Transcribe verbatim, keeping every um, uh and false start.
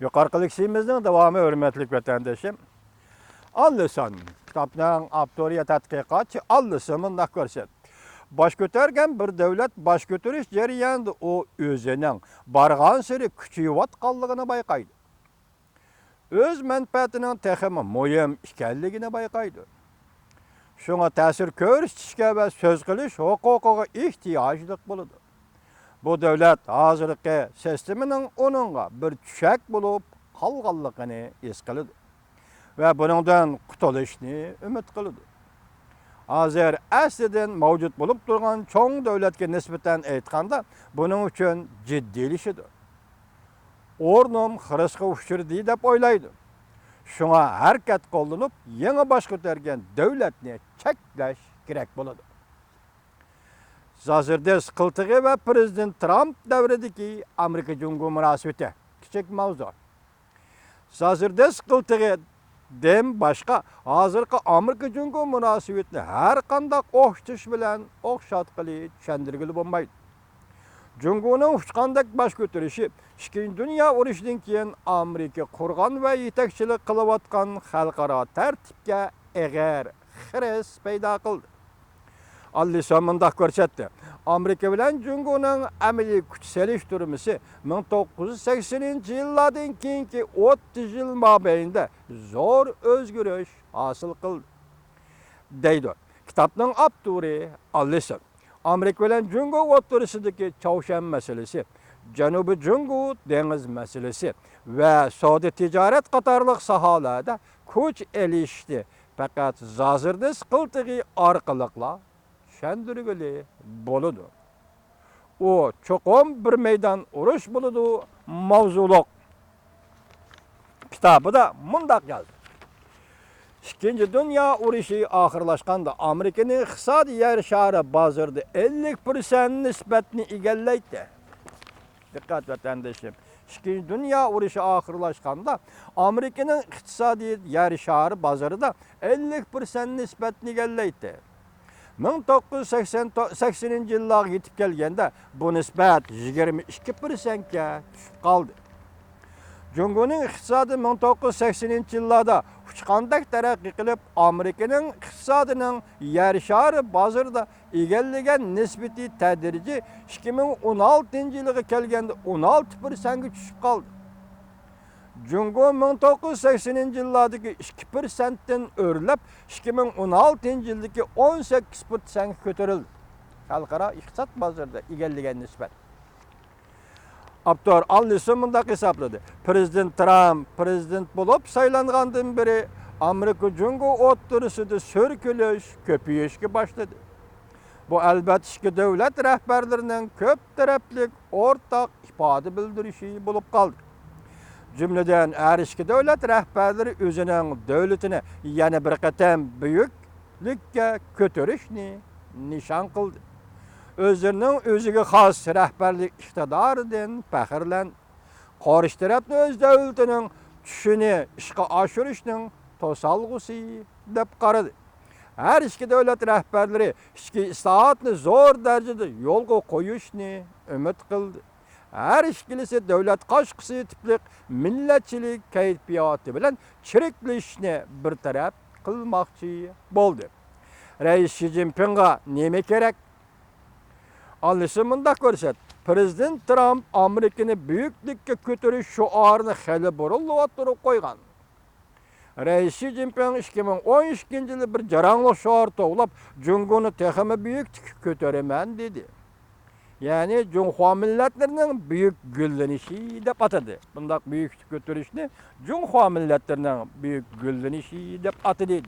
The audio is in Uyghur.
يۇقىرىقى لېكسىيىمىزنىڭ داۋامى، ھۆرمەتلىك ۋەتەندىشىم. ئاللىسون، كىتابنىڭ ئاپتورى يا تەتقىقاتچى ئاللىسون مۇنداق كۆرسەت. باش كۆتەرگەن بىر دۆلەت باش كۆتۈرۈش جەريانىدا ئۇ ئۆزىنىڭ بارغانسېرى كۈچىيىۋاتقانلىقىنى بايقايدۇ. ئۆز مەنپەئەتىنىڭ تېخىمۇ مۇھىم ئىكەنلىكىنى بايقايدۇ. شۇڭا تەسىر كۆرسىتىشكە ۋە سۆز قىلىش ھوقۇقىغا ئېھتىياجلىق بولىدۇ. بۇ دۆلەت ھازىرقى سىستېمىنىڭ ئۇنىڭغا بىر چۆشەك بولۇپ قالغانلىقىنى ھېس قىلىدۇ ۋە بۇنىڭدىن قۇتۇلۇشنى ئۈمىد قىلىدۇ. ھازىر ئەسلىدىن مەۋجۇت بولۇپ تۇرغان چوڭ دۆلەتكە نىسبەتەن ئېيتقاندا، بۇنىڭ ئۈچۈن جىددىيلىشىدۇ. ئورنۇم خىرىسقا ئۇچرىدى دەپ ئويلايدۇ. شۇڭا ھەرىكەت قوللىنىپ، يېڭى باش كۆتەرگەن دۆلەتنى چەكلەش كېرەك بولىدۇ. زازېردېس قىلتىقى ۋە پىرېزىدېنت ترامپ دەۋرىدىكى ئامېرىكا جۇڭگو مۇناسىۋىتى. كىچىك ماۋزۇ. زازېردېس قىلتىقىدىن باشقا، ھازىرقى ئامېرىكا جۇڭگو مۇناسىۋىتىنى ھەر قانداق ئوخشىتىش بىلەن ئوخشاتقىلى، چۈشەندۈرگىلى بولمايدۇ. جۇڭگونىڭ ئۇچقاندەك باش كۆتۈرۈشى ئىككىنچى دۇنيا ئۇرۇشىدىن كېيىن ئامېرىكا قۇرغان ۋە يېتەكچىلىك قىلىۋاتقان خەلقئارا تەرتىپكە ئېغىر خىرىس پەيدا قىلدى. ئاللىسون مۇنداق كۆرسەتتى: ئامېرىكا بىلەن جۇڭگونىڭ ئەمەلىي كۈچ سېلىشتۇرمىسى مىڭ توققۇز يۈز سەكسىنىنچى يىللاردىن كېيىنكى ئوتتۇز يىل مابەينىدە زور ئۆزگىرىش ھاسىل قىلدى، دەيدۇ كىتابنىڭ ئاپتورى ئاللىسون. ئامېرىكا بىلەن جۇڭگو ئوتتۇرىسىدىكى چاۋشيەن مەسىلىسى، جەنۇبىي جۇڭگو دېڭىز مەسىلىسى ۋە سودا تىجارەت قاتارلىق ساھەلەردە كۈچ ئېلىشىشنى پەقەت زازېردېس قىلتىقى ئارقىلىقلا چۈشەندۈرگىلى بولىدۇ. ئۇ چوقۇم بىر مەيدان ئۇرۇش بولىدۇ ماۋزۇلۇق كىتابىدا مۇنداق يازدى: ئىككىنچى دۇنيا ئۇرۇشى ئاخىرلاشقاندا، ئامېرىكىنىڭ ئىقتىسادى يەر شارى بازىرىدا ئەللىك پىرسەنت نىسبەتنى ئىگىلەيتتى. دىققەت، ۋەتەندىشىم. ئىككىنچى دۇنيا ئۇرۇشى ئاخىرلاشقاندا، ئامېرىكىنىڭ ئىقتىسادى يەر شارى بازىرىدا ئەللىك پىرسەنت نىسبەتنى ئىگىلەيتتى. مىڭ توققۇز يۈز سەكسەن، سەكسىنىنچى يىللارغا يېتىپ كەلگەندە، بۇ نىسبەت يىگىرمە ئىككى پىرسەنتكە چۈشۈپ قالدى. جۇڭگونىڭ ئىقتىسادى مىڭ توققۇز يۈز سەكسىنىنچى يىللاردا ئۇچقاندەك تەرەققىي قىلىپ، ئامېرىكىنىڭ ئىقتىسادىنىڭ يەر شارى بازىرىدا ئىگىلىگەن نىسبىتى تەدرىجىي ئىككى مىڭ ئون ئالتىنچى يىلىغا كەلگەندە ئون ئالتە پىرسەنتكە چۈشۈپ قالدى. جۇڭگو مىڭ توققۇز يۈز سەكسىنىنچى يىللاردىكى ئىككى پىرسەنتتىن ئۆرلەپ، ئىككى مىڭ ئون ئالتىنچى يىلدىكى ئون سەككىز پىرسەنتكە كۆتۈرۈلدى. خەلقئارا ئىقتىساد بازىرىدا ئىگىلىگەن نىسبەت. ئاپتور ئاللىسون مۇنداق ھېسابلىدى: پىرېزىدېنت ترامپ پىرېزىدېنت بولۇپ سايلانغاندىن بېرى، ئامېرىكا جۇڭگو ئوتتۇرىسىدا سۈركىلىش كۆپىيىشكە باشلىدى. بۇ، ئەلۋەتتە، ئىككى دۆلەت رەھبەرلىرىنىڭ كۆپ تەرەپلىك ئورتاق ئىپادە بىلدۈرۈشى بولۇپ قالدى. جۈملىدىن، ھەر ئىككى دۆلەت رەھبەرلىرى ئۆزىنىڭ دۆلىتىنى يەنە بىر قېتىم بۈيۈكلۈككە كۆتۈرۈشنى نىشان قىلدى. ئۆزلىرىنىڭ ئۆزىگە خاس رەھبەرلىك ئىقتىدارىدىن پەخىرلەندى. قارشى تەرەپنى ئۆز دۆلىتىنىڭ چۈشىنى ئىشقا ئاشۇرۇشنىڭ توسالغۇسى دەپ قارىدى. ھەر ئىككى دۆلەت رەھبەرلىرى ئىچكى ئىسلاھاتنى زور دەرىجىدە يولغا قويۇشنى ئۈمىد قىلدى. ھەر ئىككىلىسى دۆلەت قاشقىسى تىپلىق مىللەتچىلىك كەيپىياتى بىلەن چىرىكلىشىشنى بىر تەرەپ قىلماقچى بولدى. رەئىس شى جىنپىڭغا نېمە كېرەك؟ ئاللىسون مۇنداق كۆرسەتتى: پىرېزىدېنت ترامپ ئامېرىكىنى بۈيۈكلۈككە كۆتۈرۈش شوئارىنى خېلى بۇرۇنلا ئوتتۇرىغا قويغان. رەئىس شى جىنپىڭ ئىككى مىڭ ئون ئىككىنچى يىلى بىر جاراڭلىق شوئار توۋلاپ، جۇڭگونى تېخىمۇ بۈيۈكلۈككە كۆتۈرىمەن، دېدى. يەنى جۇڭخۇا مىللەتلىرىنىڭ بۈيۈك گۈللىنىشى دەپ ئاتىدى. بۇنداق بۈيۈكلۈككە كۆتۈرۈشنى جۇڭخۇا مىللەتلىرىنىڭ بۈيۈك گۈللىنىشى دەپ ئاتىدى.